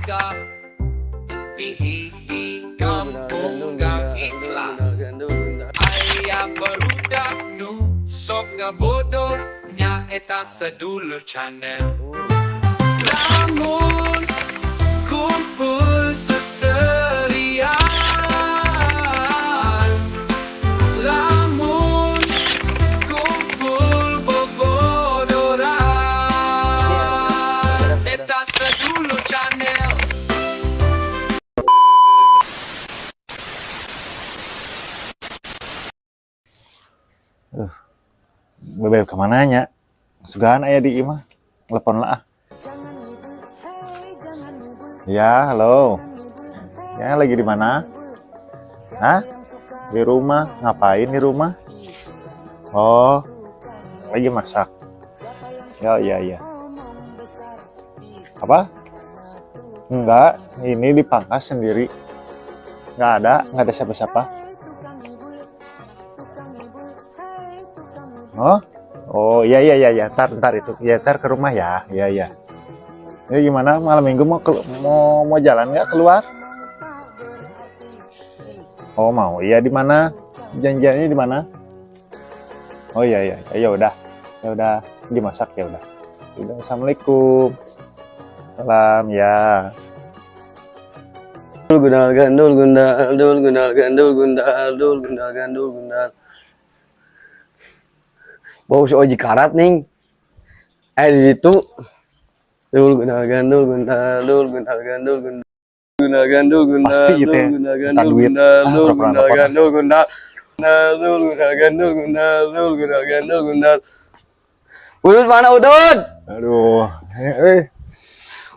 Warga Pihihi kampung gak ikhlas. Aya barudak nu sok ngabodoh, nyaeta Sedulur Channel. Lamun kumpul seserian, lamun kumpul bobodoran, eta Sedulur Channel. Bebeb kemana nya? Sugan aya di imah. Telepon lah ah. Ya, halo. Ya, lagi di mana? Hah? Di rumah. Ngapain di rumah? Oh, lagi masak. Ya, iya, iya. Apa? Enggak, ini dipangkas sendiri. Enggak ada siapa-siapa. Oh, oh iya iya iya iya, ntar ntar itu, ya ntar ke rumah ya, iya iya. Ya gimana, malam minggu mau mau mau jalan nggak keluar? Oh mau, iya, di mana? Janjiannya di mana? Oh iya iya, ya udah, ya udah dimasak, ya udah. Udah, assalamualaikum. Salam ya. Gundal gandul gundal dul gundal gandul gundal dul gundal gandul gundal. Bau si Oji karat nih. Eh, di situ. Dul gundal gandul gundal dul gundal gandul gundal gundal gandul gundal Pasti gitu ya, gundal minta gandul duit. Gundal Ah, dul pura-pura gundal telepon ah. gandul gundal gundal dul gundal gandul gundal dul gundal gandul gundal. Udud mana, Udud? Aduh, eh, eh.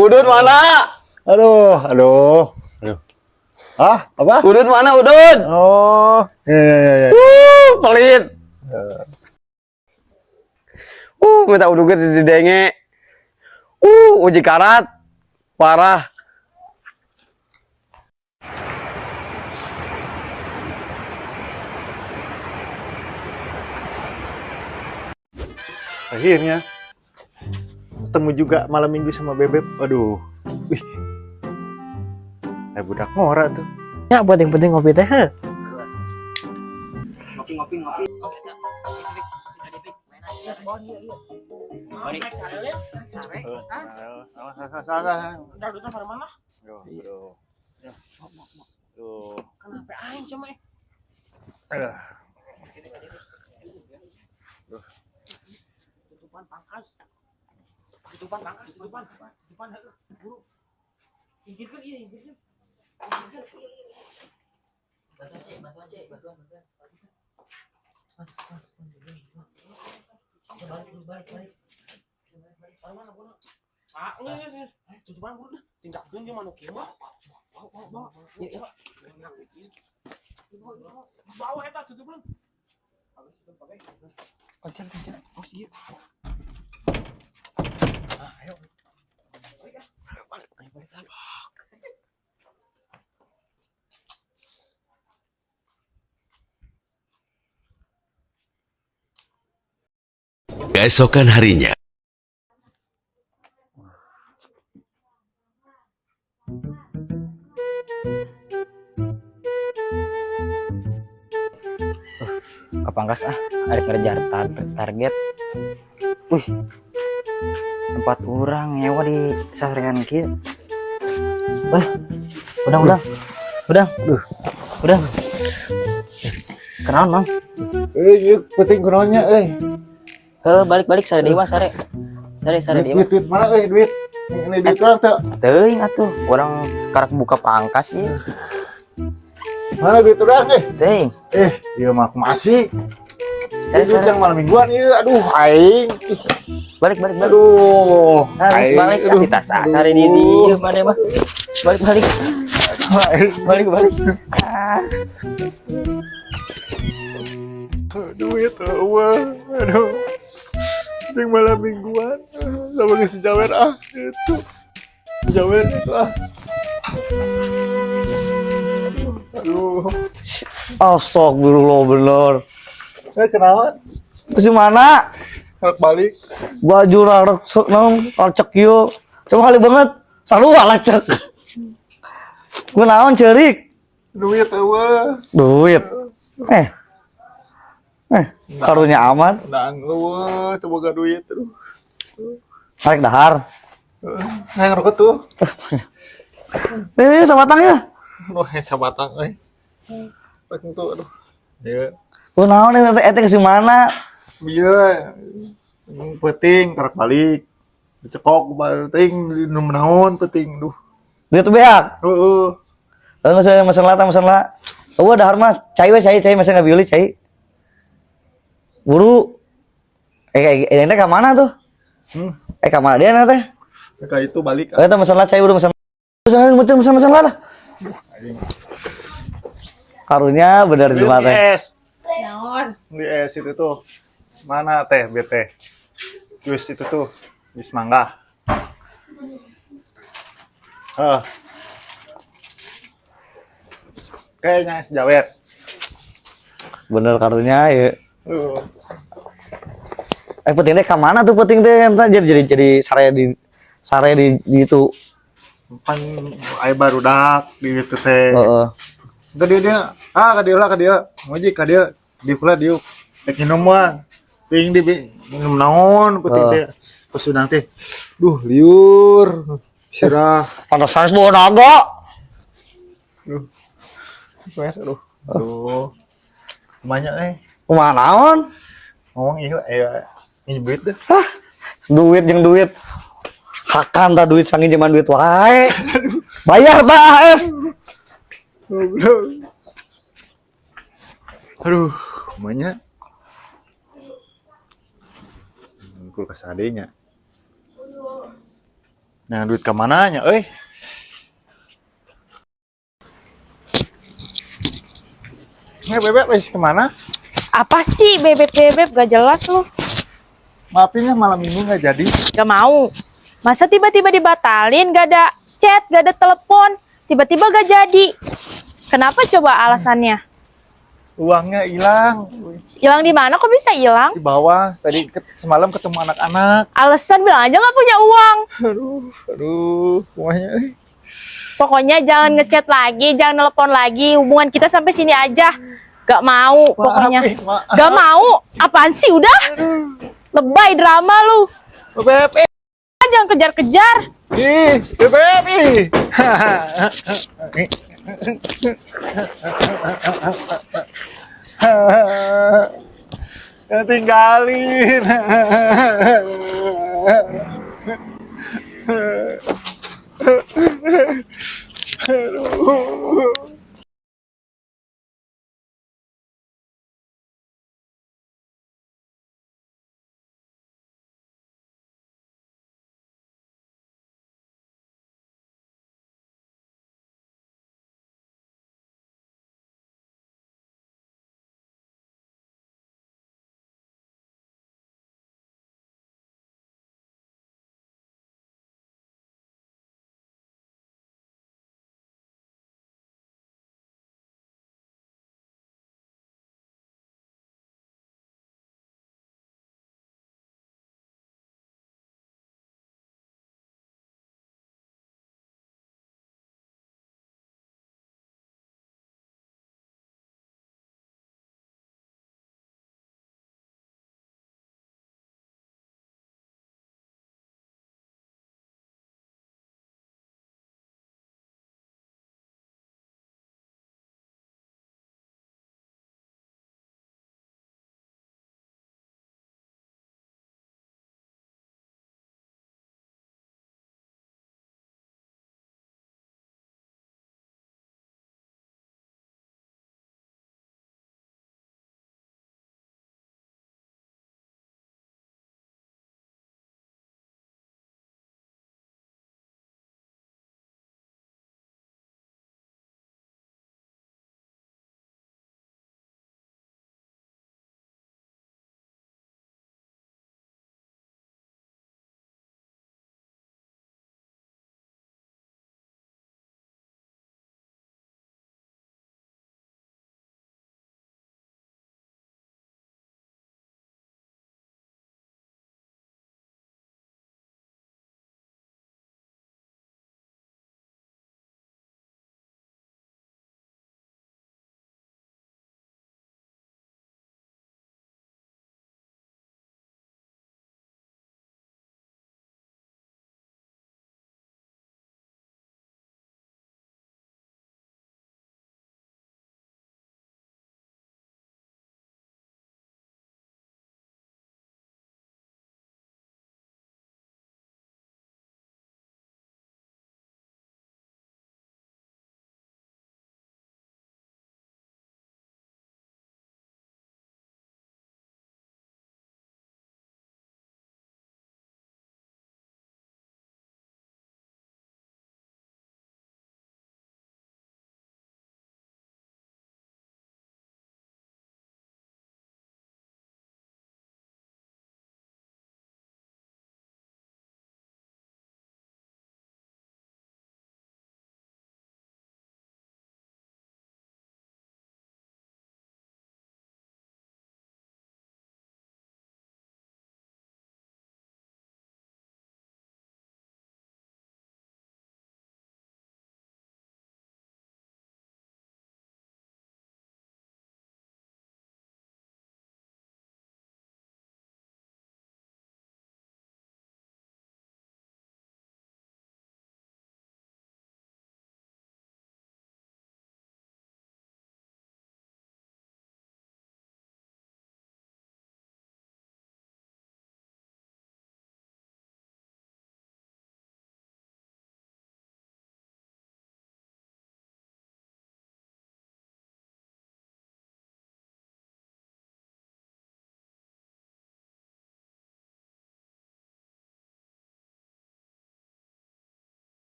Udud mana? Aduh, aduh, aduh. Ah, apa? Udud mana, Udud? Oh, iya iya iya. Iya. Pelit. Minta udud di denge. Uji karat. Parah. Akhirnya ketemu juga malam minggu sama Bebeb. Aduh, wih, eh, budak ngora tuh. Ya, buat yang penting ngopi teh. Heh. Ngopi, ngopi, ngopi. Mari. Aduh, aduh. Aduh. Kenapa aing cuma eh? Aduh. Tutupan pangkas. Tutupan pangkas, tutupan. Tutupan heuh, buru. Inggirkeun ieu, inggirkeun. Inggirkeun. Bantuan, Cek, bantuan, Cek, bantuan, bantuan. Balik, balik, balik. Mana mana? Ah, geus geus. Eh, tutupan buru dah. Tinggalkeun jeung manuk kieu mah. Bawa, bawa, bawa. Iya, iya. Bawa eta tutupan. Koncan, koncan. Oh, iya. Ah, ayo. Balik, ah. Ayo, balik, ayo, balik. Balik. Keesokan harinya. Kepangkas ah, ada ngejar target. Wih, tempat orang nyewa di sasarengan kieu. Wah, udang, udang, udang, Aduh. Udang. Kenaon, Mang? Eh, ieu penting kunaonnya euy. Heh, balik balik, sare deui mah, sare. Sare, sare deui mah. Duit, duit mana euy, duit? Ini duit urang teu? Teuing atuh, urang karak buka pangkas ieu. Mana duit urang eh? Teuing. Eh, ieu mah masih. Sare, Duit sare. yang malam mingguan ieu, aduh aing. Ih, Balik balik balik. aduh. Nah, geus Aing, balik aduh. ah, tas sare di dieu mana mah. Balik balik. Aing. Balik balik. Ah. Duit eueuh. Aduh. Yang malam mingguan sama si Jawer ah itu. Jawer itu ah. Aduh. Astagfirullah, bener. Eh, kenalan? Ke mana? Rek balik. Baju rareksek nong, racek yo. Cuma kali banget. Sarua lacek. Kunaon ceurik? Duit eueuh. Duit. Eh. Eh, karunya amat. Nang eueuh, teu boga duit aduh. Arek dahar. Hayang rokok tuh. Eh, sabatang ya. Aduh, hayang sabatang euy. Rek tuh aduh. Ieu. Kunaon eta eta ke mana? Bieu peuting tarak balik. Dicekok peuting nu naon peuting duh. Duit beak. Heeh. Lalu nggak usah mesen lah, mesen lah. Oh, dahar mah cai we cai cai mesen nggak beli cai. Buru. Eh, eh, ini ke mana tuh? Hmm. Eh, ke mana dia nanti? Kayak itu balik. Eh, itu mesen lah cai udah mesen. Mesen mesen mesen mesen lah. Karunya bener Beli jelema teh. es. Beli es itu tuh. Mana teh BT? Jus itu tuh. Jus mangga. Eh. Kayaknya es jawet. Bener karunya ya. Aduh. Eh, penting teh ke mana tuh penting teh? Entah jadi sare di itu. Pan aya barudak di itu teh. Heeh. Ke dia dia, ah ke dia lah ke dia. Ngojek ke dia, di pula diuk. Rek minum mah. Ting di minum naon penting teh. Pas udah teh. Duh, liur. Sirah. Pantesan bawa naga. Aduh. Aduh. Aduh. Banyak eh. Kumaha naon? Ngomong iya eh ini duit deh. Duit jeung duit. Hakan ta duit sangi zaman duit wae. Bayar ta AS. Goblok. Aduh, banyak. Kulkas adenya. Nah, duit kemana nya, euy? Nih, bebek wis kemana? Apa sih bebek-bebek gak jelas lu? Maafin ya malam minggu nggak jadi. Gak mau. Masa tiba-tiba dibatalin, gak ada chat, gak ada telepon, tiba-tiba gak jadi. Kenapa coba alasannya? Uangnya hilang Hilang di mana kok bisa hilang? di bawah. Tadi semalam ketemu anak-anak. Alasan bilang aja gak punya uang. Aduh, aduh, uangnya. Eh. Pokoknya jangan ngechat lagi, jangan nelpon lagi. Hubungan kita sampai sini aja. Gak mau pokoknya. Maaf, eh, maaf. Gak mau. Apaan sih udah? Lebay drama lu. Bebek, eh. Jangan kejar-kejar. Ih, bebek, ih. Ya tinggalin. Aduh.